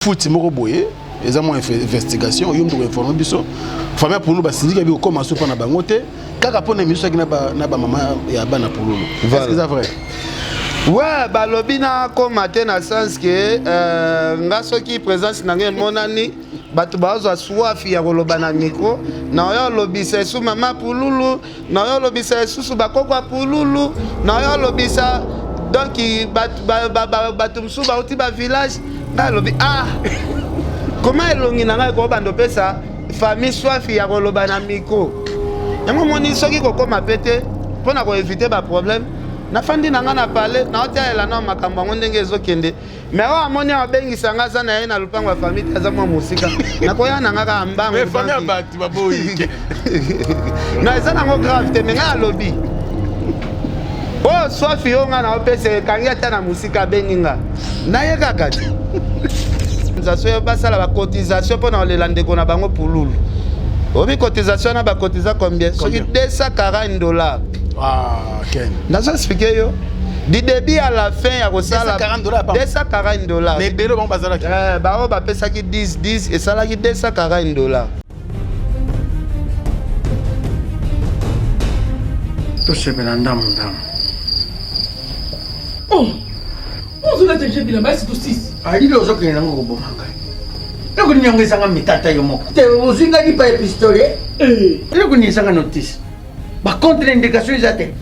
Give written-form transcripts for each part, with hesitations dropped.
Futi moko boye eza mwa investigation yo moto koinforme biso. Famille ya Pululu basindiki abi kokoma so mpo na bango te, kaka mpo na émission soki na bamama ya bana Pululu. Est-ce que eza vrai? Ouais, balobi nakoma te na sens ke nga soki présence na ngai emonani, bato bazwa soif ya koloba na micro na oyo olobisa esu mama Pululu, na oyo olobisa esusu bakoko ya Pululu, na oyo olobisa donc bato mosusu bauti bavillage. Ngai alobi: "Ah, koma elongi na ngai kobanda opesa famille soif ya koloba na micro." Yango omoni, soki kokóma pe te mpo na koéviter baproblème, nafandi na ngai na pale, naotialela na makambo yango ndenge ezokende. Mais oyo amoni abengisa nga, aza na ye na lupango ya famille te, aza mwa mosika, nakoya na nga kaka mbangu. Mais famille ya bato baboyi. Non, eza nango grave te, mais ngai alobi oyo soif oyo ngai naopesa ekangi ata na mosika, abengi nga, naye kaka te. Cotisation, basala bacotisation mpo na kolela ndeko na bango Pululu. Obi cotisation wana, bacotiser combien? Soki 240 $. Ah, Ken. Nazo expliquer yo du début à la fin ya kosala. 240 $ pamba. 240 $. Mais ebele bango bazalaki. Bango bapesaki 10 10, esalaki 240 $. Tosepela ndamu ndamu. Oh, ozolata je bilamba esi tosisi. Alili, ozokende nango koboma ngai. Eloko nini yango ezanga mitata? Yo moko te ozwi ngai lipa ya pistolet. Eloko nini ezanga notice? Bacontre indication eza te.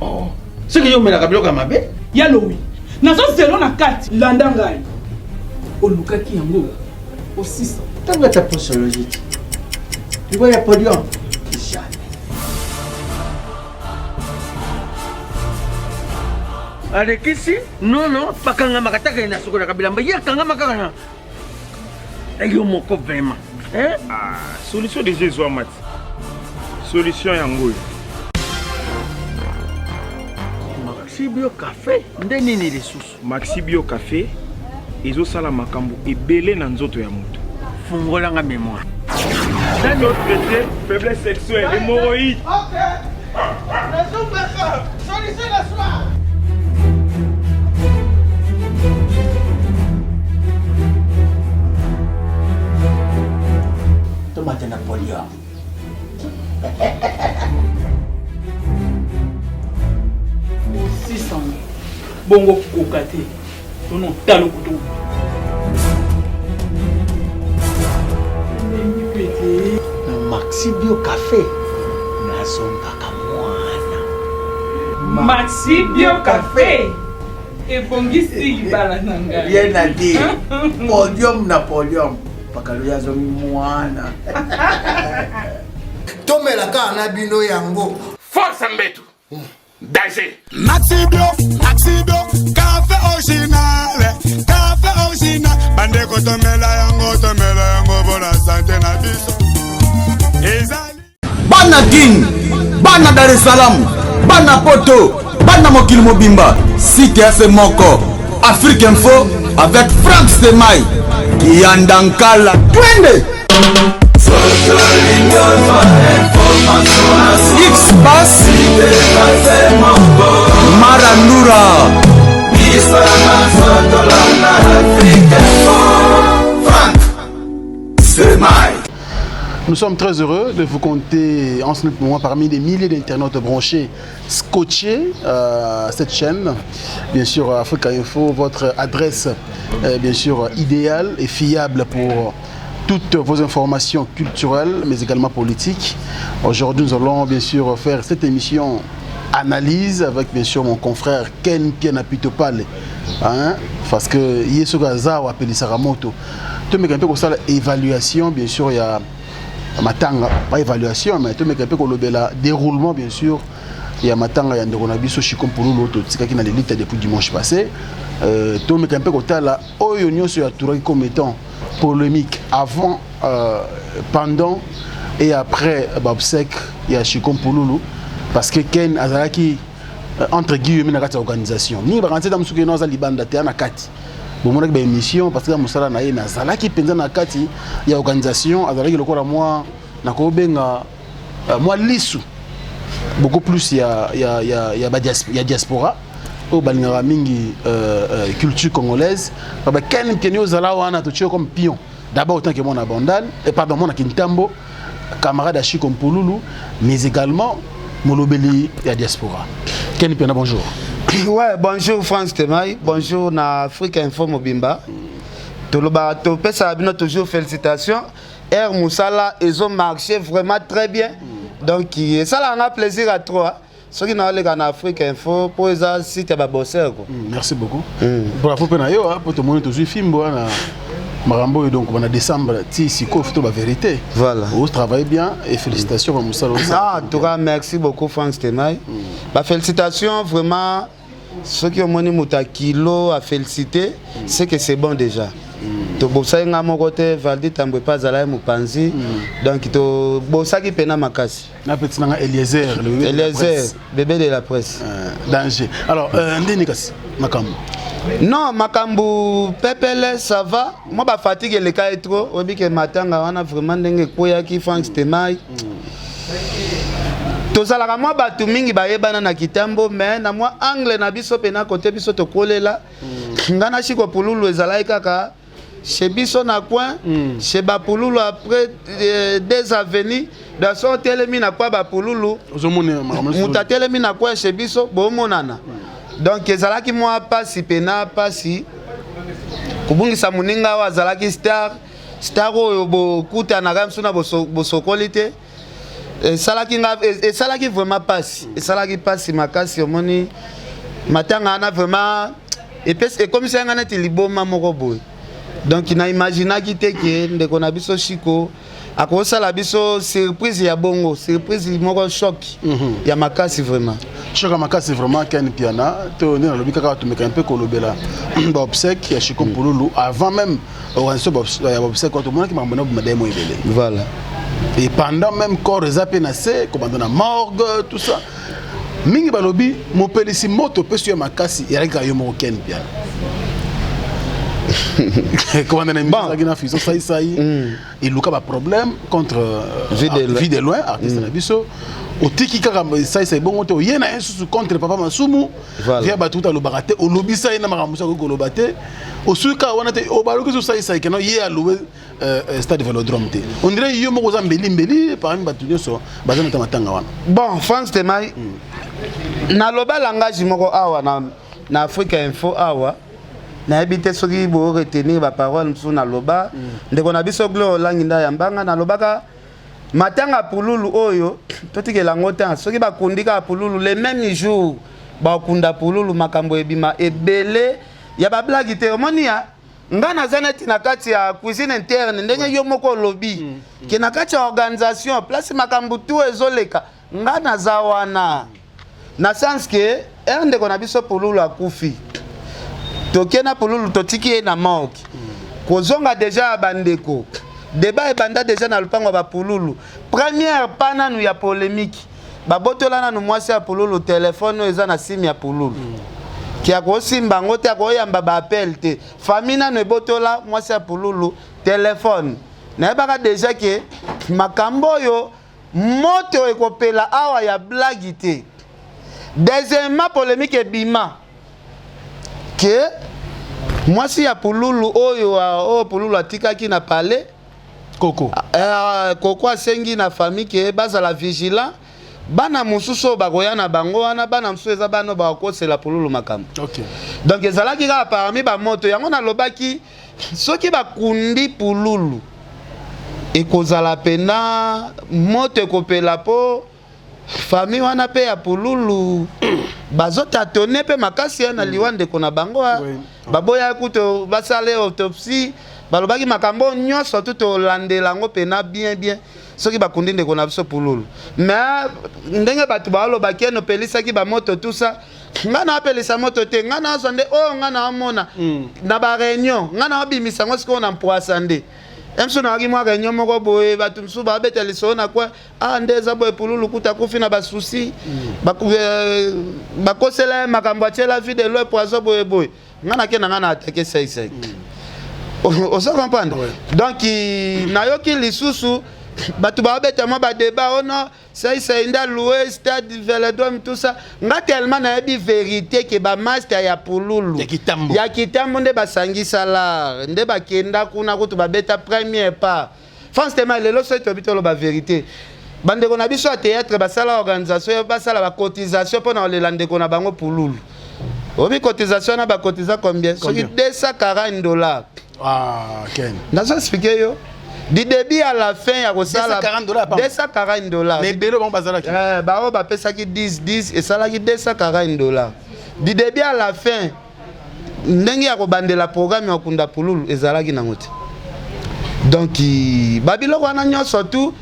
Oh, soki yo omelaka biloko ya mabe. Ya lowi, nazozelo na kati. Landa ngai, olukaki yango osisa. Ntango ata posologie te, liwa ya podium, jamais. Alekisi nono, bakangamaka taka ye na sokolaka bilamba, ye akangama kaka na yo moko vraiment, hein? Ah, solution déjà ezwama ti. Solution yango oyo. Maxi Bio Café nde nini lisusu? Maxi Bio Café ezosala makambo ebele na nzoto ya moto. Fungolanga mémoire. Traité faiblesse sexuelle, hémorroïde. Solution na soir. Tomate na podium. Osisa bongo koka te, tono talo kutu elengi mpe te. Na Maxi Bio Café nazongaka mwana. Maxi Bio Café ebongisi libala na ngai. Rien à dire, podium na podium, pakalo azongi mwana. Tomela kaka na bino yango. Force mbetu danger. Maxi Bio, Maxi Bio, café original, café original. Bandeko, tomela yango, tomela yango mpona santé na biso. Ezali Bana Kin, bana Dar es Salaam, bana Poto, bana mokili mobimba, site ya se moko, Afrique Info avec Frank Semai Kiyanda Nkala. Twende X Bas Marandura. Frank Semai. Nous sommes très heureux de vous compter en ce moment parmi des milliers d'internautes branchés, scotchés à cette chaîne. Bien sûr, Africa Info, votre adresse, bien sûr, idéale et fiable pour toutes vos informations culturelles, mais également politiques. Aujourd'hui, nous allons bien sûr faire cette émission analyse avec bien sûr mon confrère Ken Piana Pitopale. Hein, parce que Yesu aza apelisaka moto. Tomeka mpe kosala évaluation, bien sûr, ya matanga, pas évaluation, mais tomeka mpe kolobela déroulement, bien sûr, ya matanga ya ndeko na biso Chiko Mpululu totikaki na lelita depuis dimanche passé. Tomeka mpe kotala oyo nyonso ya touraki comme étant polémique avant, pendant et après baobsèques ya Chiko Mpululu, parce que Ken azalaki entre guillemets na kati ya organisation mingi. Bakanisi ata mosuku eno aza libanda te, na kati bomonaki baémission parce que mosala na ye, mais azalaki mpenza na kati ya organisation. Azalaki lokola mwa nakobenga mwa lisu beaucoup plus ya diaspora. Oyo balingaka mingi culture congolaise. Baba Ken Mpiana ozala wana totie comme pion. D'abord autant que mwana Bandal, et pardon mwana Kintambo, camarade à Chico Mpululu, mais également molobeli ya diaspora. Ken Mpiana, bonjour. Ouais, bonjour France Temay, bonjour na Afrique Info Mobimba. Toloba topesa bino toujours félicitations. Air Moussala, ils ont marché vraiment très bien. Donc, ça a un plaisir à toi. Soki naoleka na Afrique Info mpo eza site ya babosser quoi. Merci beaucoup. Bravo mpe na yo po tomoni tozwi fimbo wana makambo oyo, donc bana décembre ti sikoyo faut ba vérité. Voilà. Travaille bien et félicitations ba mosala. Ah, en tout cas merci beaucoup France Temay. Ba félicitations vraiment. Soki omoni moto ya kilo a félicité, c'est que c'est bon déjà. Tobosaki nga moko te, Valdi Tambwe mpe azalaki mopanzi, donc tobosaki mpena makasi. Na petit nanga Eliezer, le bébé de la Eliezer, presse. Bébé de la presse. Danger. Alors, ndeni kasi makambo? Non, makambo pepele, ça va. Moi bafatigue eleka ye trop. Oyebi ke matanga wana vraiment ndenge ekweyaki, Frank Temai, tozalaka mwa bato mingi bayebana na Kitambo, mais na mwa angle na biso mpena kote biso tokolela, nga na Chiko Pululu ezalaki kaka chez biso na coin, chez bapululu après des avenues. Donc so otelemi na kwa bapululu, ozomona makambo nyonso. Moto atelemi na coin chez biso, bomonana. Donc ezalaki mwa pasi pena, pasi kobungisa moninga oyo azalaki star, star oyo bokutanaka mosu na bosokoli te. Esalaki nga, esalaki vraiment pasi, esalaki pasi makasi. Omoni matanga wana vraiment ekomisaki nga neti liboma moko boye. Donc na imaginaki te ke ndeko na biso Chiko akosala biso surprise ya bongo, surprise moko choc ya makasi vraiment. Choc ya makasi vraiment. Ken Mpiana, to nde nalobi kaka tomeka mpe kolobela baobsèques ya Chiko Mpululu. Avant même organisation ya baobsèques oyo, tomonaki makambo na boma demo ebele. Voilà. Et pendant même corps eza mpe na se kobanda na morgue, tout ça, mingi balobi mopelisi moto opesi yo ya makasi ezalaki kaka yo moko Ken Mpiana. Kobanda na ezalaki na Fiston Saisai, eluka baproblème contre Vie de loin. Vie de loin, artiste na biso. Otiki kaka Saisai bongo te, oye na ye susu contre papa Masumu. Voilà. Via bato kuta alobaka te, olobisa ye na makambo mosusu akoki koloba te. Osuki kaka wana te, obaloki so Saisai keno ye aloue stade Vélodrome te. On dirait yo moko oza mbeli mbeli parmi bato nyonso baza na ta matanga wana. Bon, France Temai, naloba langage moko awa na Afrique Info awa. Nayebi te soki boretenir baparole mosusu naloba. Ndeko na biso Glo Olangi nda yambanga, nalobaka matanga Pululu oyo totikela yango te. Soki bakundi kaka Pululu, le même jour bakunda Pululu, makambo ebima ebele ya bablague te. Omoni ya nga naza neti na kati ya cuisine interne, ndenge yo moko olobi ke na kati ya organisation, place makambo tu ezoleka, nga naza wana na sens ke ere ndeko na biso Pululu akufi, toke na Pululu, totiki ye na morgue. Kozonga deja ya bandeko, débat ebanda deja na lopango ya bapululu. Première pa nanu ya polémique, babotola nanu mwasi ya Pululu telefone oyo eza na simi ya Pululu, ki akosimba yango te, akoyamba baappel te. Famille nanu ebotola mwasi ya Pululu telefone. Nayebaka deja ke makambo oyo moto ekopela awa ya blague te. Deuxièmement, polémique ebima ke mwasi ya Pululu oyo, oyo Pululu atikaki na palais, Koko. Koko asengi na famille ke bazala vigilant. Bana mosusu oyo bakoya na bango wana, bana mosusu eza bana oyo bakokosela Pululu makambo. Donc ezalaki kaka parmi bamoto yango. Nalobaki soki bakundi Pululu, ekozala pena moto ekopela, mpo famille wana mpe ya Pululu bazotatone mpe makasi ya na liwa ndeko na bango. Baboya kutu basala autopsie, balobaki makambo nyonso tu tolandela yango mpena bien bien soki bakundi ndeko na biso Pululu. Mais ndenge bato balobaki ene opelisaki bamoto, tout ça, nga na apelisa moto te. Nga nazwa nde oyo nga naomona na baréunion, nga naobimisa yango sikoyo na mpwasa. Nde mosusu nawaki mwa réunion moko boye, bato mosusu babeta lisolo na kwa ah, nde eza boye, Pululu kuta akufi na basusi, bakosela ye makambo, atiela Vie de Loin poison boye boye. Nga nake na nga na attaquer Saisai, ozo comprendre? Donc nayoki lisusu. Bato baobeta mwa badébat ono Saisai nde aloue stade Velodrome, tout ça. Nga tellement nayebi vérité ke bamaster ya Pululu Ya Kitambo. Ya Kitambo nde basangisa lar, nde bakenda kuna kutu babeta premier pas. France tema lelo, soki toyebi, toloba vérité, bandeko na biso ya théâtre basala organisation, basala bacotisation mpo na kolela ndeko na bango Pululu. Obi cotisation wana, bacotiza combien? Soki 240 $. Ah, Ken. Nazo expliquer yo du début à la fin ya kosala. 240 $ pamba. 240 $. Mais ebele bango bazalaki. Bango bapesaki 10 10, esalaki 240 $ du début à la fin. Ndenge ya kobandela programme ya kokunda Pululu ezalaki nango te. Donc babiloko wana nyonso tu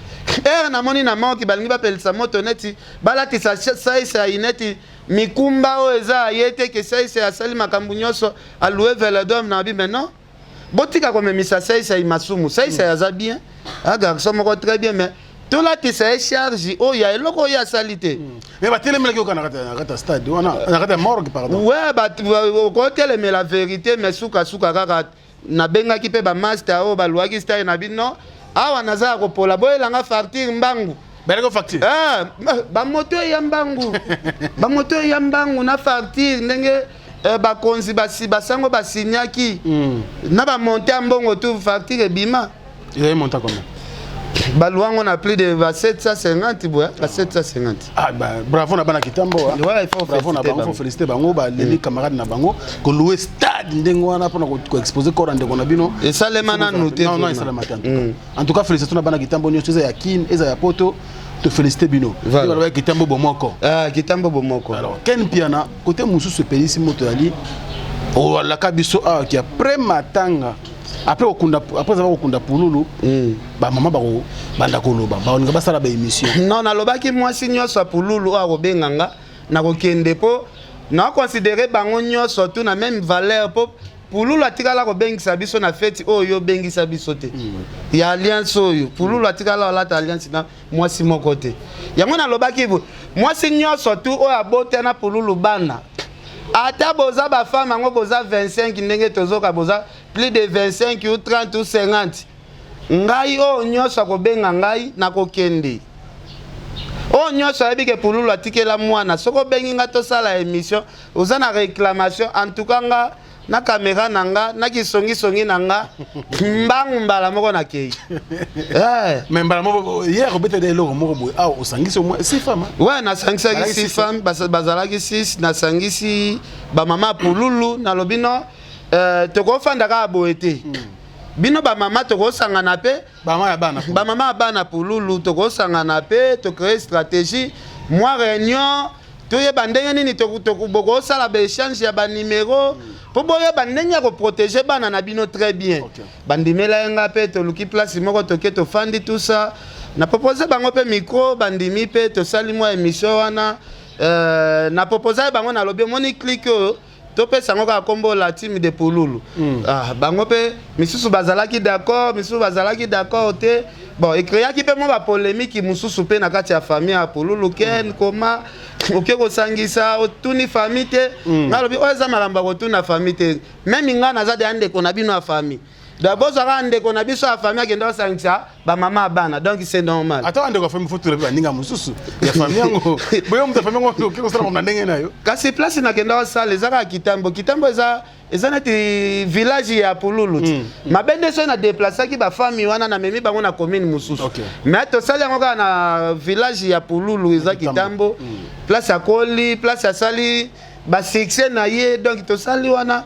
ere namoni na moki balingi bapelisa moto neti balatisa Saisai neti mikumba oyo eza ye te, ke Saisai asali makambo nyonso, aloue Velodrome na bi. Mais non, botika komemisa Saisai masumu. Saisai aza bien, a garçon moko très bien, mais tolatisa ye charge oyo ya eloko oyo asali te. Mais batelemelaki oka na kati ya stade wana, na kati ya morgue, pardon. Ouais, bato okotelemela vérité, mais sukasuka kaka nabengaki mpe bamaster oyo baluwaki stade na bino awa, naza ya kopola, boyelanga facture mbangu. Bayelaki facture? Ah, bamoto eya mbangu, bamoto eya mbangu na facture ndenge bakonzi basango basinyaki na bamonte ya mbongo tu, facture ebima. Ezali montant combien? Baluwango na plus de ba 750 boya, ba 750. Ah, bah, bravo na bana Kitambo, hein. Ouais, il faut bravo na féliciter bango, faut bango. Féliciter bango, baleli camarade na bango kolouer stade ndenge wana mpona koexposer corps ya ndeko na bino. Esalema nanu te. Non, non. Vraiment. Esalema te. En tout cas, en tout cas, félicitations na bana Kitambo nyonso, eza ya Kine, eza ya Poto, tofélicité bino. Voilà. Nde balobaki Kitambo bomoko. Ah, Kitambo bomoko. Alors Ken Mpiana, côté mosusu epelisi moto yali olaka biso awa ki après matanga, après kokunda, après avoir kokunda Pululu, bamama bakobanda koloba, bakolinga basala baémission. Non, nalobaki mwasi nyonso ya Pululu oyo akobenga nga, nakokende, mpo naconsidérer bango nyonso tu na même valeur, mpo Pululu atikala kobengisa biso na feti oyo yo obengisa biso te ya alliance oyo. Pululu atikala olata alliance na mwasi moko te. Yango nalobaki boye, mwasi nyonso tu oyo abota na Pululu bana, ata boza bafemme yango boza 25, ndenge tozoka boza plus de 25 ou 30 ou 50, ngai oyo nyonso akobenga ngai, nakokende. Oyo nyonso ayebi ke Pululu atikela mwana, soki obengi nga tosala émission, oza na réclamation, en tout cas nga na caméra na nga na kisongisongi na nga, mbangu mbala moko nakei. Mais mbala moko hier obeteli eloko moko boye awa, osangisi au moins six femmes, hein? Ouais, nasangisaki Bazalaki six six. femmes, bazalaki six. Nasangisi bamama Pululu, nalobi no tokofanda kaka boye te, bino bamama tokosangana mpe. Bamama ya bana. Bamama ya bana Pululu, tokosangana mpe tocréer stratégie, mwa réunion, toyeba ndenge nini bokosala baéchange ya banimero mpo boyeba ndenge ya koprotéger bana na bino très bien. Bandimela ye nga mpe toluki place moko, toke, tofandi, tout ça, na propose bango mpe micro, bandimi mpe tosali mwa émission wana. Na propose ye bango, nalobi omoni clique oyo topesa yango kaka nkombo la team de Pululu. Ah, bango mpe misusu bazalaki d'accord, misusu bazalaki d'accord te. Bon, ecréaki mpe mwa bapolémique mosusu mpe na kati ya famille ya Pululu. Ken, koma oke kosangisa, otuni famille te. Ngai alobi oyo eza makambo ya kotuna famille te. Même ngai naza deya ndeko na bino ya famille, donc bozwaka ndeko na biso ya famille akende kosangisa bamama ya bana, donc c'est normal. Ata bandeko ya famille, faut tuna mpe baninga mosusu ya famille yango. Boyo moto ya famille yango oke kosala na ndenge na yo. Kasi place nakenda kosala eza kaka Kitambo. Kitambo eza neti village ya Pululu ti. Mabe nde soki nadéplaçaki bafamille wana, namemi bango na commune mosusu. Mais tosali yango kaka na village ya Pululu, eza Kitambo, place akoli, place asali basuccès na ye. Donc tosali wana,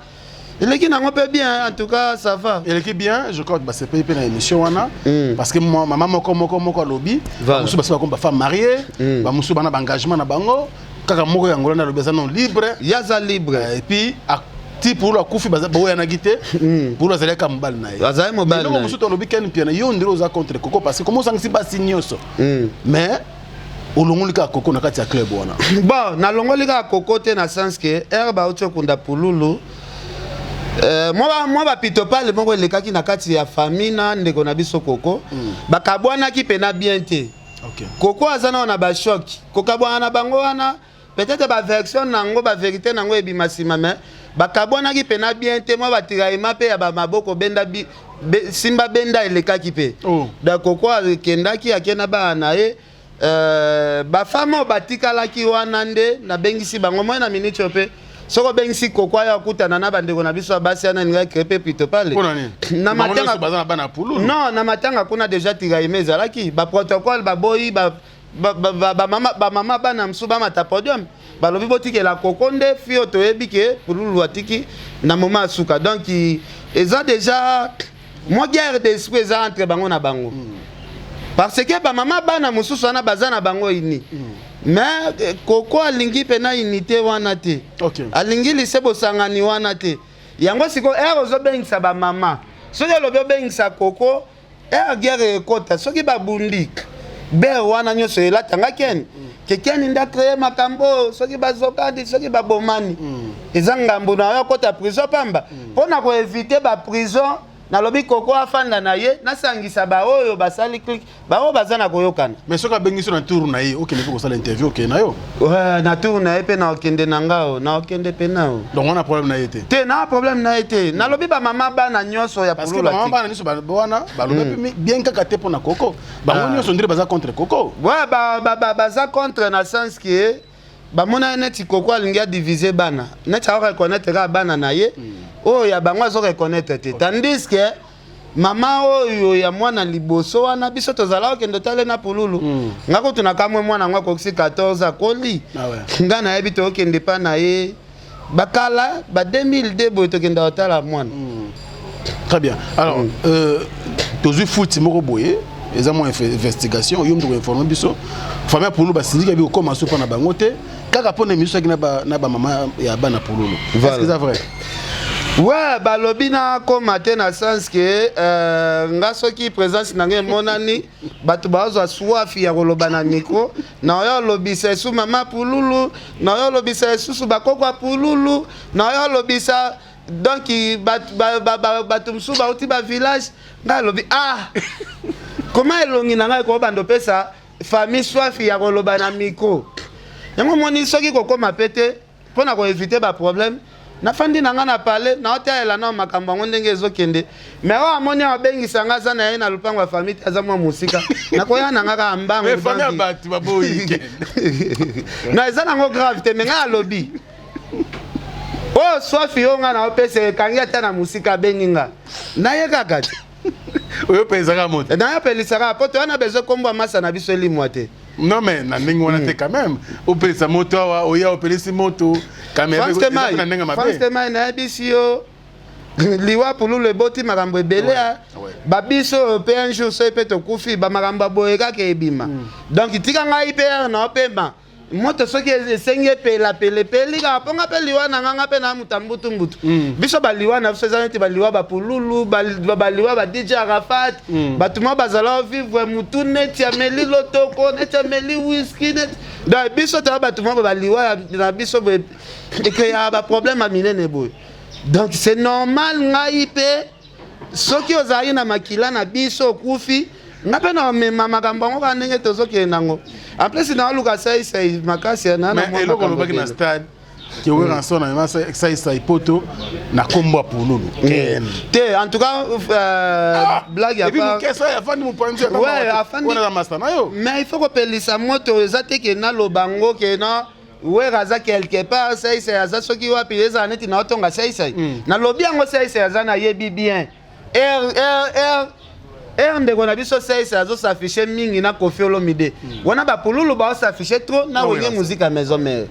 eleki nango mpe bien, en tout cas ça va. Eleki bien, je crois que basepeli mpe na émission wana, parce que mama moko moko moko alobi. Bamosusu basi bakomi bafemme mariée, bamosusu bana baengagement na bango. Kaka moko yango wana alobi aza non libre. Ye aza libre. Et puis ti Pulu akufi, baoyanaki te. Pulu azali kaka mobali na ye. Azali mobali Eloko na ye. mosusu tolobi, Ken Mpiana, yo ndenge oza contre Koko, parce que komo osangisi basi nyonso, mais olongoli kaka Koko na kati ya club wana? Bon, nalongoli kaka Koko te na sens ke ere bauti okunda Pululu, mwa bapitopale moko elekaki na kati ya famille na ndeko na biso Koko. Bakabwanaki mpena bien te. Koko aza nao na bachoc, kokabwana na bango wana, peut-être baversion nango, bavérité nango ebima nsima, mais Bakabwanaki mpena bien te, mwa batiraillement mpe ya bamaboko benda bi, be, simba benda elekaki mpe. Oh. Donc Koko akendaki, ake na bana na ye. Bafemme oyo batikalaki wana nde nabengisi bango moi na minute oyo mpe soki obengisi Koko ayo akutana na bandeko na biso ya basi wana, alingaki créer mpe plutôt pale. Mpona nini? Na Bango nyonso matanga baza na bana Pululu. Non, na matanga kuna déjà tiraillement ezalaki, baprotocole baboyi bamama ba, ba, ba, bana mosusu bamata podium, balobi botikela Koko nde fi oyo toyebi ke Pululu atiki na moment ya suka. Donc eza déjà mwa guerre d'esprit eza entre bango na bango, parce que bamama bana mosusu wana baza na bango ini, mais Koko alingi mpena unité wana te. Alingi lise bosangani wana te. Yango sikoyo ere ozobengisa bamama, soki olobi obengisa Koko, ere guerre ekota, soki babundi bere wana nyonso elatanga keni ke keni nde acréer makambo. Soki bazokandi, soki babomani, eza ngambo na yo, akota prison pamba. Mpo na koéviter baprison, nalobi Koko afanda na ye, nasangisa baoyo basali clique, baoyo baza na koyokana. Mais soki abengisi yo na tour na ye, okende mpe kosala interview, okende na yo? Ouais, na tour na ye mpe naokende na ngao, naokende mpe nao. Donc wana problème na ye te? Te, na problème na ye te. Nalobi bamama bana nyonso ya Parce que Pululu bamama atiki. bana nyonso wana balobi mpe bien kaka te mpo na Koko. Bango nyonso ndire baza contre Koko. Ouais, baza contre na sens ke bamona ye neti Koko alingi adiviser bana, neti aoreconnaître kaka bana na ye, oyo ya bango azoreconnaître te. Tandis que mama oyo ya mwana liboso wana, biso tozala okende otale na Pululu. Nga kutu na kamwe, mwana yango akokisi 14, akoli. Ah ouais. Nga nayebi tookende mpa na ye bakala ba 2002 boye, tokenda kotala mwana. Très bien. Alors, tozwi futi moko boye, eza mwa investigation, yo moto koinformer biso. Famille ya Pululu basindiki yabi kokóma so mpo na bango te, kaka mpo na émission soki na bamama ya bana Pululu. Voilà. Est-ce que eza vrai? Ouais, balobi nakóma te na sens ke nga soki présence na ngai emonani, bato bazwa soif ya koloba na micro, na oyo olobisa esu mama Pululu, na oyo olobisa esusu bakoko ya Pululu, na oyo olobisa donc bato bato mosusu bauti bavillage. Ngai alobi: ah, koma elongi na ngai kobanda opesa famille soif ya koloba na micro. Yango moni soki kokóma pe te, mpo na koéviter baproblème, nafandi na ngai na pale, naotalela nao makambo yango ndenge ezokende. Mais oyo amoni abengisa nga, aza na ye na lupango ya famille te, aza mwa mosika, nakoya na nga kaka mbangu. Mais famille ya donc- bato baboyi. Non, eza nango grave te, mais ngai alobi oyo soif oyo ngai naopesa ekangi ata na mosika, abengi nga, naye kaka te. Oyo opesaka moto. Nayopelisaka po toya na besoin kombo ya masa na biso elimwa te. Non, mais na ndenge wana te quand même, opelisa moto awa, oya opelisi moto caméra France eza mpe na ndenge Temai, mabe. France Temai, nayebisi yo, liwa Pululu eboti makambo ebele. Babiso oyo mpe un jour soki mpe tokufi, bamakambo ya boye kaka ebima. Donc tika ngai mpe ere na opema moto, soki esengi epela pelepeli kaka mpo nga mpe liwa na nga, nga mpe na muta mbutu-mbutu. Biso baliwa na biso eza neti baliwa bapululu, baliwa ba DJ Arafat. Bato moko bazala vivre mutu neti ameli lotoko, neti ameli whisky, neti. Donc biso toya bato moko baliwa na biso boye ecréaka baproblème ya minene boye. Donc c'est normal, ngai mpe soki ozalaki na makila na biso, okufi, nga mpe na omema makambo yango kaka ndenge tozokende nango. En plus naoluka saisai makasi ya na Mais mwa eloko makambo olobaki na ebele. stade ke Werrason na saisai poto na kombo ya Pululu Ken. Te, en tout cas, blague ya Et puis part. mokesa afandi mopanzi. Ouais, afandi. Wana na master na yo. Mais il faut kopelisa moto eza te ke naloba ngo ke na Wera aza quelque part, saisai aza soki wapi, ezala neti naotonga saisai. Nalobi yango, saisai aza, nayebi bien r r r r ndeko na biso saisai azos'afficher mingi na Kofi Olomide wana, bapululu baos'afficher trop na Na Wenge Werrason. Musique ya Maison Mère.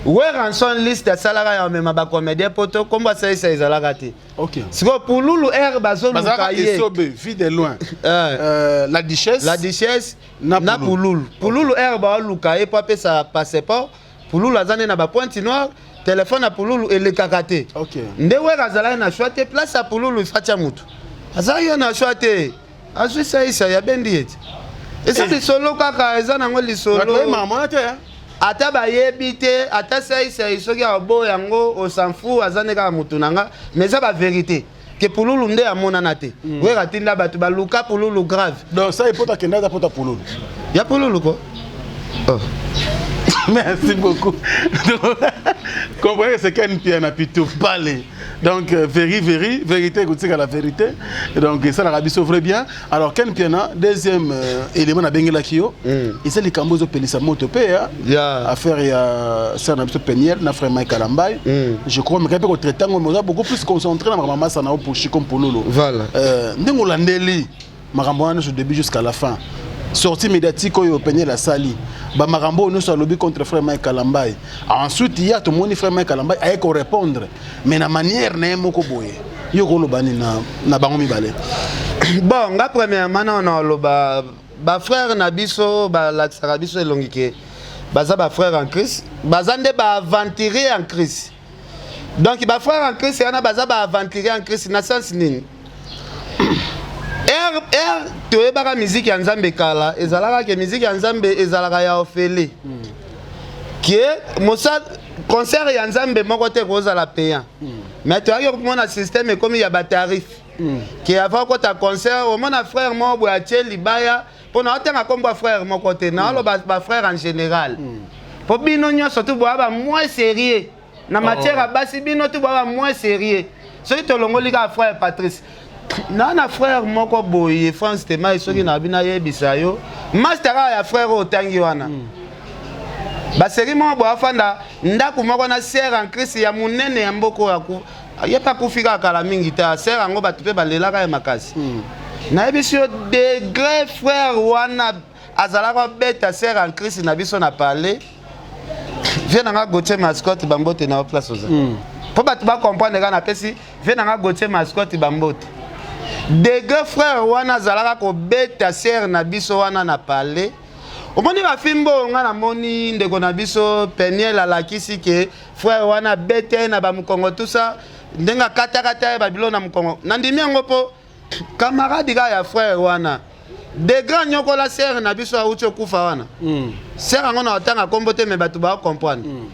Werrason liste asalaka ya omema bacomédien poto, kombo asaisai ezalaka te. Sikoyo Pululu r bazoluka Bazalaka ye. Esobe, vie de loin, la Duchesse. La Duchesse. Na Na Pululu. Pululu, Pululu r baoluka ye mpo apesa passeport. Pululu aza nde na bapointe noire, telefone ya Pululu elekaka te. Nde Wera azalaki na choix te, place ya Pululu ifatia mutu azalaki yo na choix te, azwi saisai, abendi ye te. Eza lisolo kaka, eza nango lisolo. Bato bayebaka mwana te, eh? Ata bayebi te, ata saisai soki aboya yango, osanfu aza nde kaka motu na nga. Mais eza bavérité ke Pululu nde amonana te. Wera atinda bato baluka Pululu grave. Donc sai poto akenda, aza poto ya Pululu. Ya Pululu ko, oh. Merci beaucoup. Comprenez ce qu'est une pierre plutôt parler. Donc, euh, véri, véri, vérité, écoutez la vérité. Donc, ça, la biso vrai bien. Alors, Ken Piana, deuxième euh, élément à Bengela Kio, mm. et c'est les Cambozo Pelissa Moto hein. yeah. Affaire, il y a Sœur Nabiso Peniel, na frère Mike Kalambay. Mm. Je crois, mais quand même, traitant, on est beaucoup plus concentré dans ma maman, ça n'a pas pour Chico Pololo. Voilà. Euh, Ndenge Makambo wana nyonso début jusqu'à la fin. Sortie médiatique oyo Peniel asali. Ba makambo oyo nyonso alobi contre frère Mike Kalambay. Ensuite ya tomoni frère Mike Kalambay aye ko répondre mais na manière na ye moko boye. Yo koloba nini na, na bango mibale? Bon, nga premièrement na na loba ba frère na biso balakisaka biso elongi ke baza ba frère en Christ, baza nde ba aventurier en Christ. Donc ba frère en Christ wana baza ba aventurier en Christ na sens nini? R R toyebaka musique ya Nzambe kala ezalaka ke musique ya Nzambe ezalaka ya ofele. Mm. Ke mosal concert ya Nzambe moko te kozala payant. Mm. Mais toyaki komona système ekomi ya ba tarif. Mm. Ke avant kota concert omona frère moko boye atie libaya mpo na otanga kombo ya frère moko te na oloba mm. ba frère en général. Mpo mm. bino nyonso tu boya ba moins sérieux. na matière ya basi bino tu boya ba moins sérieux soki tolongoli kaka frère patrice na na frère moko boye france temai soki na bino ayebisa yo master kaka ya frère oyo otangi wana mm. baseri moko boye afanda ndako moko na sere en christ ya monene ya mboka oyo ye mpe akufi kaka kala mingi te sere yango bato mpe balelaka ye makasi mm. nayebisi yo degre frère wana azalaka beta sere en christ na biso na palais vie na nga Gauthier mascotte bambote na yo place oza mm. mpo bato bacomprendre kaka napesi vie na nga Gauthier mascotte bambote degre frère wana azalaka kobeta sere na biso wana na palais omoni bafimbo oyo nga namoni ndeko na biso peniel alakisi ke frère wana abeta ye na bamokongo tusa ndenge akatakata ye babilo na mokongo nandimi yango mpo camarade kaka ya frère wana de grand nyokola sere na biso awuti okufa wana mm. sere yango na otanga kombo te me bato ba comprendre mm.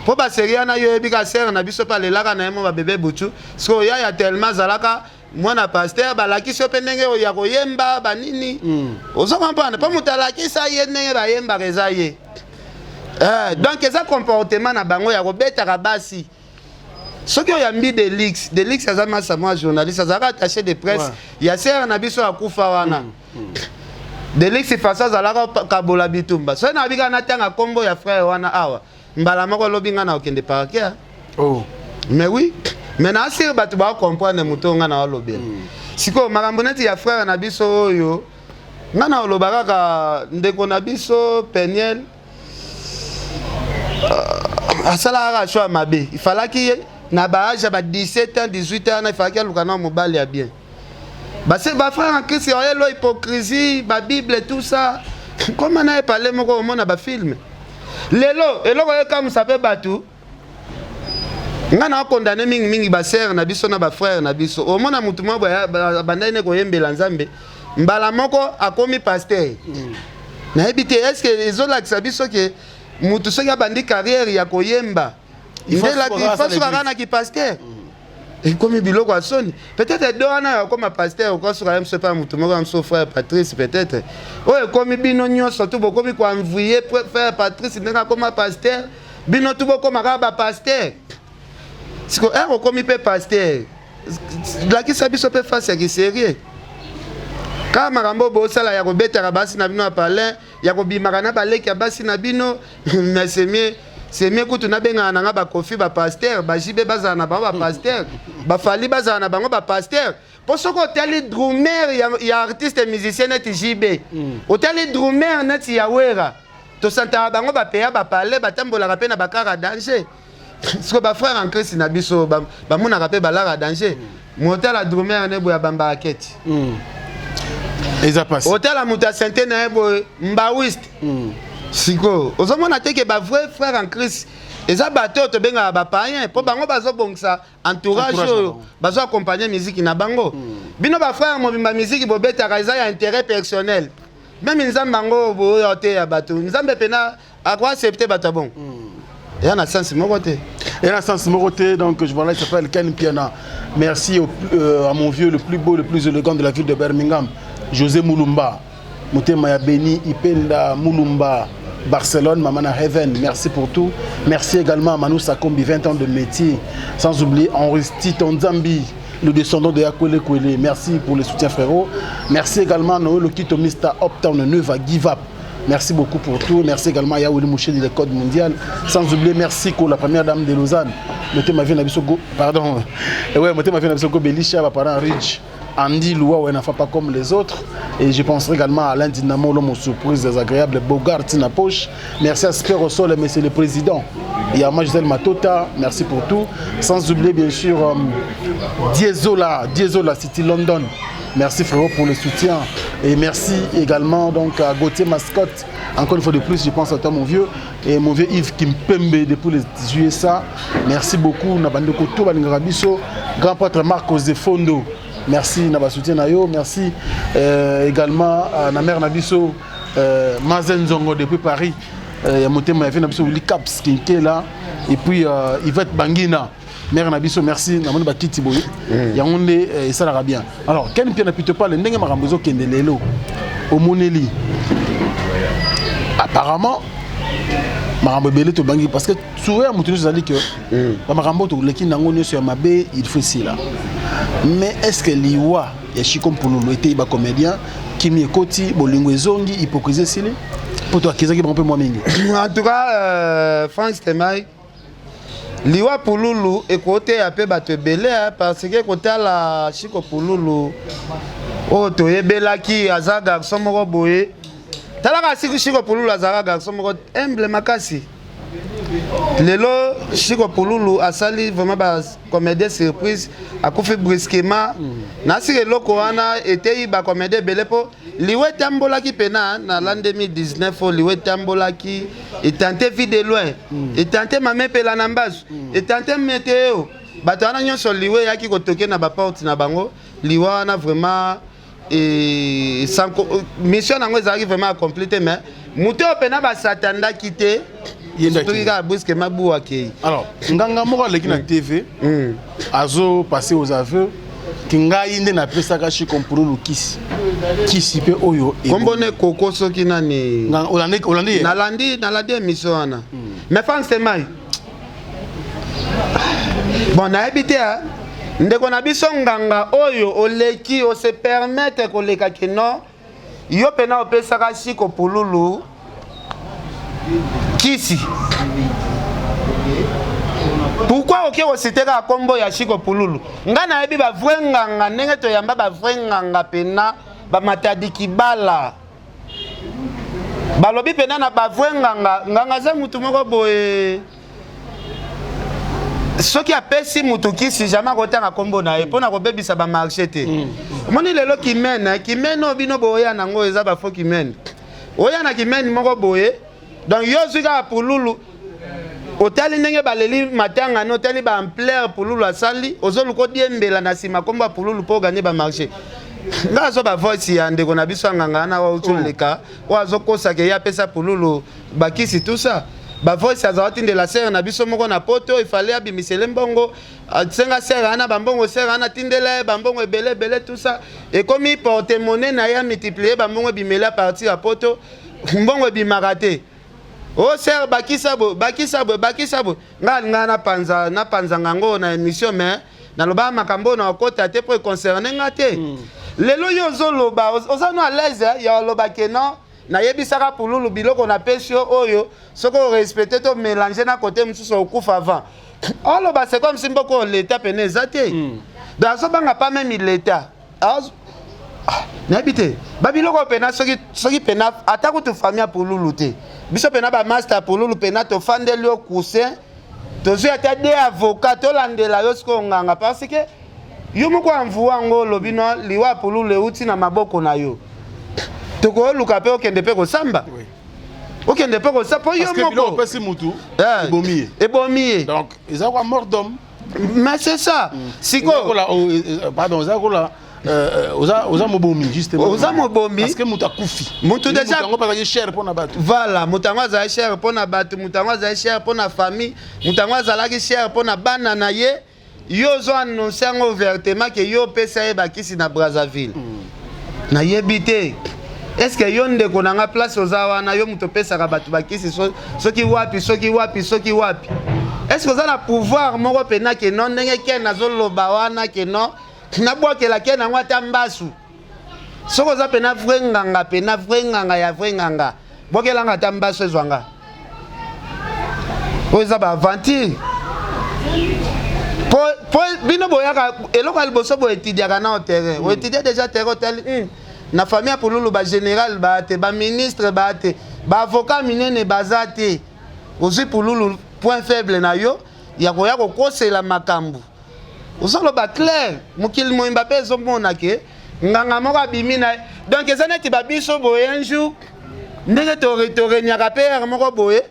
mpo baseri wana yo oyebi ka sere na biso mpe alelaka na ye mo babebe butu sikoyo yaya tellement azalaka mwana paster balakisi yo mpe ndenge ya koyemba banini mm. ozo comprendre mpo moto alakisa ye ndenge bayembaka eza ye eh, donc eza comportement na bango ya kobetaka basi soki oyambi delix delix aza masa mwa journaliste azalaka attaché de presse ouais. ya sere na biso akufa wana mm. Mm. delix faso azalaka kabola bitumba soki nayebi kaka natanga nkombo ya frère wana awa mbala moko olobi ngai na okende parquet oh. mais oui mais na asire bato bakomprendre moto oyo ngai na olobela mm. sikoyo makambo neti ya frère na biso oyo ngai na oloba kaka ndeko na biso peniel Euh, asalaka kaka choix mabe ifalaki ye na baage ya ba 17 ans 18 ans wana ifalaki aluka na mobali ya bien base bafrère en christ oyelo hypocrisie babible tout ça koma na ye pale moko omona bafilme lelo eloko ekamwisa mpe bato nga na condamne mingi mingi ba sœur na biso na ba frère na biso omona mutu moko boye abandaki ne koyembela nzambe mbala moko akomi pasteur mm. nayebi te est ce que ezolakisa biso ke mutu soki abandi carrière ya koyemba ndelaki kaka na kipasteur mm. ekomi biloko ya soni peut-être do wana ya okoma pasteur okosuka ye mosu epai motu moko ya mosu frère patrice peut-être oyo ekomi bino nyonso tu bokomi koenvie frère patrice ndenge akoma pasteur bino tu bokoma kaka ba pasteur siko heure okomi mpe pasteur lakisa biso mpe face ya kiserie kaka makambo bosala ya kobetaka basi na bino ya palin ya kobimaka na baleki ya basi na bino mais c'est mieux c'est mieux kutu nabengaka na nga bakofi bapaster bajibe bazala na bango bapaster bafali bazala na bango bapaster mpo soki otali drumer ya, ya artiste musicien neti jb mm. otali drumer neti ya wera tosantaka bango bapeya bapale batambolaka mpe na bakara danger siko bafrère en christ na biso bamonaka mpe balara danger mm. motala drumer ne boye abambaka keti mm. eza pasi otala moto ya sente na ye boye mbawiste mm. sikoyo ozomona te ke bavrai frère en christ eza bato oyo tobengaka bapayen mpo bango bazobongisa entourage oyo bazo accompagner musique na bango mm. bino bafrère mobimba musique bobetaka eza ya intérêt personnel meme nzambe yango boyo oteya bato nzambe mpena akoaccepte bato ya bongo mm. eya na sens moko te eya na sens moko te donc je voilà il s'appelle Ken Piana merci au, euh, à mon vieux le plus beau le plus élégant de la ville de Birmingham José Moulumba motema ya Beni Ipenda Mulumba. Barcelone, Mamana Heaven, merci pour tout. Merci également à Manu Sakombi, 20 ans de métier. Sans oublier Henri Tonzambi, le descendant de Yakwele Kwele. Merci pour le soutien, frérot. Merci également à Noël Okito, Mr. Uptown, Neva Give Up. Merci beaucoup pour tout. Merci également à Yaouli Mouché de l'École mondiale. Sans oublier, merci pour la première dame de Lausanne. Motema Vina Bissoko, pardon. Et ouais, Motema Vina Bissoko Belisha, parent Rich. Andy Loua, ouais, n'a pas comme les autres. Et je penserai également à Alain Dynamo, l'homme aux surprises désagréables, Bogart Tina Poche. Merci à Sper au Sol, monsieur le président. Et à Gisèle Matota, merci pour tout. Sans oublier, bien sûr, Diesola, Diesola City London. Merci frérot pour le soutien. Et merci également donc, à Gauthier Mascotte. Encore une fois de plus, je pense à toi mon vieux. Et mon vieux Yves Kimpembe depuis les USA. Merci beaucoup. Nabando Koto, Balingara Biso. Grand prêtre Marcos de Fondo. Merci Naba soutien Nayo. Merci également à na mère Nabiso Mazen Zongo depuis Paris. Ya motema ya vie Nabiso Willy Caps Kinkela. Et puis Yvette Bangina. Mère Nabiso, merci. Namoni bakiti boye. Yango nde esalaka bien. Alors, Ken Mpiana plutôt pas le ndenge makambo ezokende lelo. Omoneli. Apparemment, makambo ebele tobangi parce que souvent ya moto nyonso ezali que ba makambo toleki nango nyonso ya mabe, il faut esila. Mais est-ce que liwa ya Chico Mpululu eteyi ba comédien kimi ekoti bolingo ezongi hypocrisie esili po to akezaki bango mpe mwa mingi? En tout cas, Frank Stemay, liwa Pululu ekoteya mpe bato ebele, parce que kotala Chico Pululu oyo toyebelaki, aza garçon moko boye. Talaka Chico Pululu, azalaka garçon moko humble makasi. Lelo Chico Pululu asali vraiment bacomédien surprise, akufi brusquement. Nasika eloko wana eteyi bacomédien ebele, mpo liwa etambolaki mpena na l'an 2019 oyo. Liwa etambolaki, etante Vie de Loin, etante Mama Epela na mbasu, etante Meteo. Bato wana nyonso liwa eyaki kotoke na baporte na bango. Liwa wana vraiment sans mission nango ezalaki vraiment accompli te, mais moto oyo mpena basatandaki te, soki kaka brusquement bu akei. Alors, nganga moko aleki na TV, azo passer aux aveux ki ngai nde napesaka Chico Mpululu kisi, kisi mpe oyo. Kombone koko soki nani. Olandi ye? Nalandi émission wana. Mais Frank Stemay, bon, nayebi te, ndeko na biso nganga oyo oleki ose permettre koleka keno yo mpena opesaka Chico Pululu kisi, pourquoi oke kosite kaka nkombo ya Chico Pululu? Ngai nayebi bavrai nganga, ndenge toyamba bavrai nganga mpena bamatadi kibala, balobi mpena na bavrai nganga. Nganga aza mutu moko boye, soki apesi mutu kisi, jamais akotanga nkombo na ye mpo na kobebisa bamarché te. Omoni lelo kimene, kimene oyo bino boya nango eza bafaux kimene. Oya na kimene moko boye, donc yo ozwi kaka Pululu, otali ndenge baleli matanga ne, otali baampleur Pululu asali, ozoluka odiembela na nsima nkombo ya Pululu mpo oganye bamarché. Nga azwa bavoice ya ndeko na biso ya nganga wana wauti oleka, oyo azokosaka ye apesa Pululu bakisi, tout ça. Bavoice azala tindela sere na biso moko na Poto, ifale abimisele mbongo, asenga sere wana bambongo, sere wana atindela ye bambongo ebele ebele, tout ça. Ekomi porte monnaie na ye, amultiplie bambongo ebimeli à partir ya Poto. Mbongo ebimaka te. O sere, bakisa boye, bakisa boye, bakisa boye. Ngai alingaka napanza, napanzanga yango na émission, mais nalobaka makambo oyo na okota te mpo econcerne nga te. Lelo yo ozoloba, oza no à l'aise ya oloba ke non, nayebisaka Pululu biloko napesi yo oyo, soki orespecte to mélange na kote mosusu, okufa avant. Oloba c'est comme si mboka oyo leta pene eza te. Donc azobanga pas même leta. Nayebi te babiloko oyo pena soki soki pena ata kutu famille ya Pululu te. Biso pena bamaster ya Pululu pena tofandeli yo coussin, tozwi ata de avocat, tolandela yo sikoyo nganga, parce que yo moko amvua yango, olobi no liwa ya Pululu euti na maboko na yo. Tokoluka mpe okende mpe kosamba, okende mpe kosamba mpo yo moko opesi mutu, ebomi ye. Ebomi ye. Donc eza kwa mort d'homme. Mais c'est ça sikoyo. Pardon, eza kola oza mobomi justement. Oza mobomi. Parce que moto akufi. Moto déjà yango bazalaki cher mpona bato. Voilà, moto yango azalaki cher mpona bato, moto yango azalaki cher mpona famille, moto yango azalaki cher mpona bana na ye. Yo ozo annonce yango ouvertement ke yo opesa ye bakisi na Brazzaville. Nayebi te. Est ce que yo ndeko na nga place oza wana yo moto opesaka bato bakisi soki wapi soki wapi soki wapi? Est ce que oza na pouvoir moko mpena ke non ndenge ken azoloba wana ke non nabwakela ken yango ata mbasu? Soki oza mpena vrai nganga, mpena vrai nganga ya vrai nganga, bwakelanga ata mbasu ezwa nga. Oyo eza baaventure po po bino boyaka eloko ya liboso boetidiaka nao terrain. Oetidie déjà terrain, otali na famille ya Pululu ba général baa te, ba ministre baa te, ba avocat minene baza te. Ozwi Pululu point faible na yo ya koya kokosela makambo. Ozoloba clair, mokili moyimba mpe ezomona ke nganga moko abimi na ye. Donc eza neti babiso boye un jour ndenge toregnaka mpe ere moko boye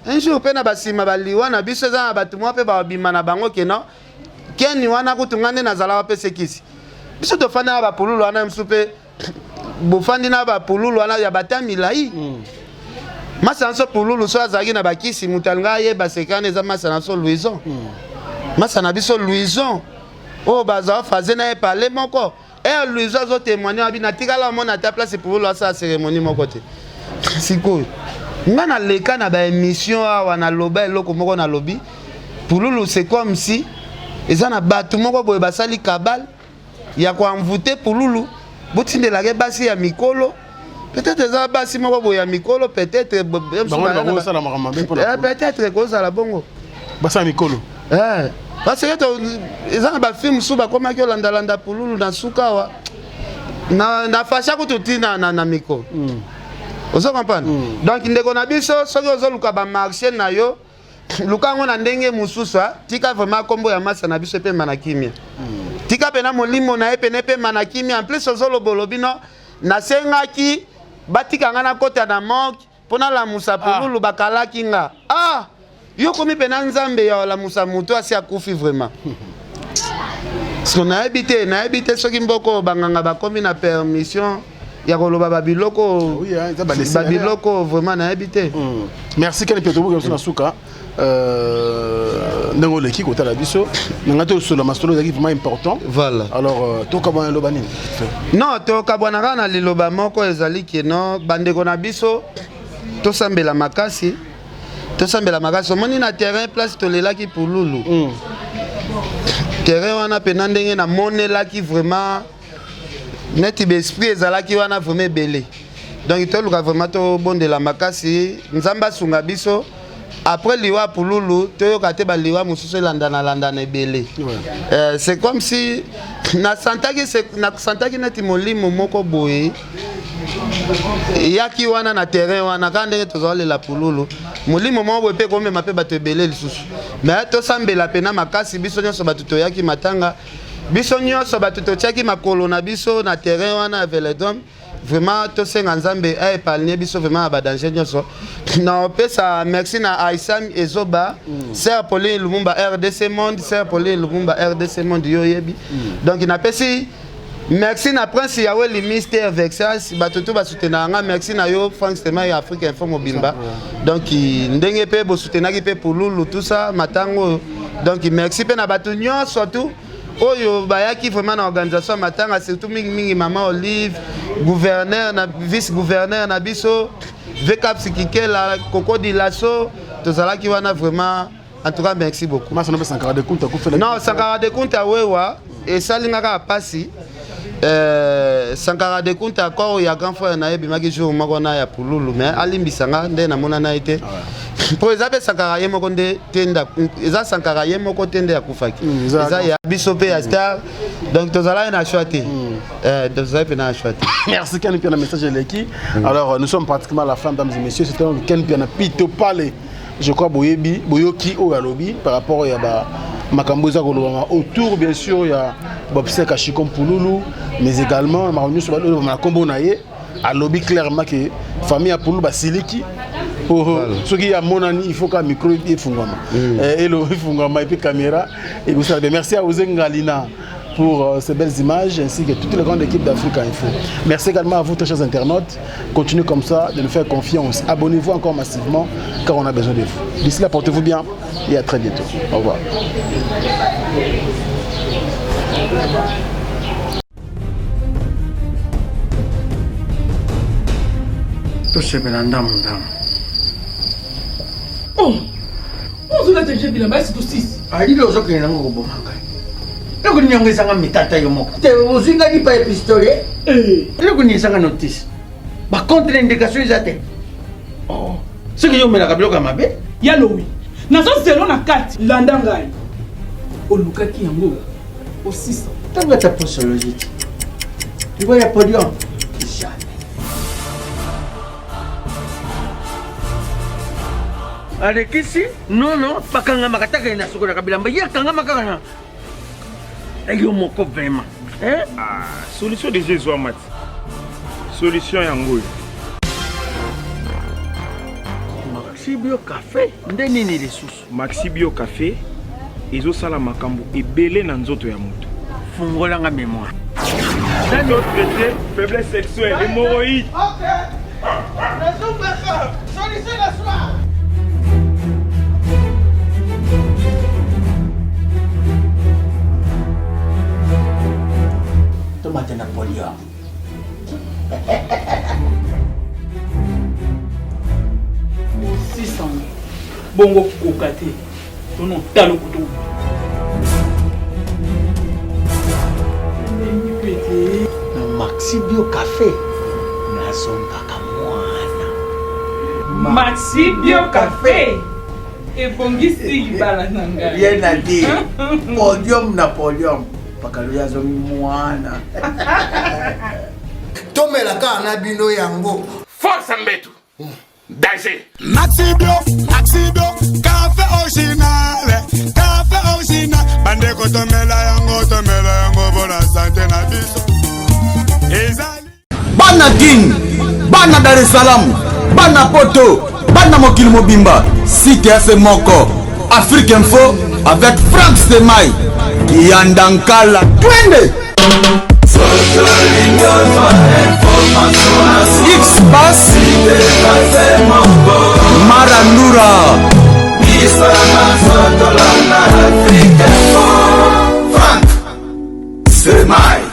un jour mpe na basima baliwa na biso eza na bato moko mpe babima na bango ke non keni wana kutu nga nde nazalaka mpe sekisi biso tofandi na bapululu wana mosusu mpe bofandi na bapululu wana ya bata milai. Masa na biso Pululu so azalaki na bakisi, moto alinga ayeba sekana eza masa na biso Louison. Masa na biso Louison oyo bazala faze na ye pale moko e Louison azotémoigne abi natikala omona ata place Pululu asala cérémonie moko te. Sikoyo nga naleka na baémission awa, naloba eloko moko, nalobi Pululu c'est comme si eza na bato moko boye basali kabale ya koenvoûter Pululu, botindelaka basi ya mikolo, peut-être eza basi moko boye ya mikolo, peut-être peut-être ekozala bongo. Basala mikolo. Parce que eza na bafilme mosusu bakomaki olandalanda Pululu na suka awa na fasha kutu ti na mikolo. Ozo comprendre? Donc ndeko na biso, soki ozoluka bamarché na yo, luka yango na ndenge mosusu. Tika vraiment nkombo ya masa na biso epema na kimia. Tika mpena molimo na ye pene epema na kimia. En plus ozoloba, olobi no nasengaki batika nga nakota na morgue mpo nalamusa Pululu, bakalaki nga. Ah, yo komi mpena Nzambe ya olamusa moto asi akufi? Vraiment, so nayebi te, nayebi te soki mboka oyo banganga bakomi na permission ya koloba babiloko babiloko, vraiment nayebi te. Merci Ken Pietobuka. Biso na suka ndenge oleki kotala biso na ngai, tosola masolo ezalaki vraiment important. Voilà. Alors tokabwana, eloba nini? Non, tokabwana kaka na liloba moko ezali ke no bandeko na biso, tosambela makasi, tosambela makasi. Omoni na terrain place tolelaki Pululu, terrain wana mpena ndenge namonelaki vraiment neti baesprit ezalaki wana vraiment ebele. Donc toluka vraiment tobondela makasi, Nzambe asunga biso. Après liwa Pululu, toyoka te baliwa mosusu elandana-landana ebele. C'est comme si nasantaki neti molimo moko boye eyaki wana na terrain wana kaka ndenge tozaolela Pululu, molimo moko boye mpe komema mpe bato ebele lisusu. Mais tosambela mpena makasi, biso nyonso bato toyaki matanga, biso nyonso bato totiaki makolo na biso na terrain wana ya Velodrome, vraiment tosenga Nzambe aépargne biso vraiment na badanger nyonso. Na opesa merci na Aisam Ezoba, sœur Pauline Lumumba RDC Monde, sœur Pauline Lumumba RDC Monde, yo oyebi. Donc napesi merci na Prince Yaweli, Mister Vexas, bato to basoutenaka nga. Merci na yo Frank Stema ya Afrique Info mobimba. Donc ndenge mpe bosoutenaki mpe Pululu, tout ça, matango oyo. Donc merci mpe na bato nyonso tu oyo bayaki vraiment na organisation ya matanga, surtout mingimingi mama Olive, gouverneur na vice gouverneur na biso Vcaps Kikela Kokodi Laso, tozalaki wana vraiment. En tout cas merci beaucoup. Masa no Sankara de Kunta kufela. Non, Sankara de Kunta wewa esali nga kaka pasi. Sankara de Kunta, corps ya grand frère na ye ebimaki jour moko na ya Pululu, mais alimbisa nga nde namona na ye te, mpo eza mpe Sankara ye moko nde te, eza Sankara ye moko te nde akufaki, eza ya biso mpe ya star. Donc tozalaki na choix te, tozalaki mpe na choix te. Merci Ken Piana, message eleki. Alors nous sommes pratiquement à la fin, dames et messieurs, c'était Ken Piana Pito Palais. Je crois boyebi, boyoki oyo alobi par rapport ya ba makambo eza kolobama autour bien sûr ya bobsek Chicon Pululu, mais également makambo nyonso balobama na nkombo na ye. Alobi clairement que famille ya Pululu basiliki po soki amonani, il faut ka micro efungwama, elo efungwama et puis caméra ekosala bien. Merci à Oze Ngalina pour ces belles images ainsi que toute la grande équipe d'Africa Info. Merci également à vous, très chers internautes. Continuez comme ça de nous faire confiance. Abonnez-vous encore massivement car on a besoin de vous. D'ici là, portez-vous bien et à très bientôt. Au revoir. Tosepela ndambu ndambu. Oh! Ozolata deja bilamba esi tosisi. Alili ozokende nango koboma ngai. Eloko nini yango ezanga mitata yo moko. Te ozwi ngai lipa ya pistolet. Eh. Eloko nini ezanga notice. Ba contre indication eza te. Oh. Soki yo omelaka biloko ya mabe. Ya lowi. Nazo zelo na kati. Landa ngai. Olukaki yango. Osisa. Ntango ata posologie te. Liwa ya podium. Jamais. Alekisi nono bakangamaka taka ye nasukolaka bilamba ye akangama kaka na yo moko vraiment eh? Ah, solution deja ezwama ti solution yango oyo. Maxi Bio Cafe nde nini lisusu? Maxi Bio Cafe ezosala makambo ebele na nzoto ya moto. Fungola nga memoire. Traité faiblesse sexuelle, hémorroïde. Solution na soir. Tomate na podium. Osisango bongo koka te tono talo kutu na Maxi Bio Cafe nazongaka mwana. Maxi Bio Cafe ebongisi libala na ngai. Rien à dire. Podium na podium. Pakalo azongi mwana. Tomela kaka na bino yango. Force mbetu. Danger. Maxi Bio, Maxi Bio, café original, café original. Bandeko tomela yango, tomela yango bona sante na biso. Ezali Bana Kin, bana Dar es Salaam, bana Poto, bana mokili mobimba, site ya se moko, Afrique Info avec Franck Semay, Kianda Nkala, twende!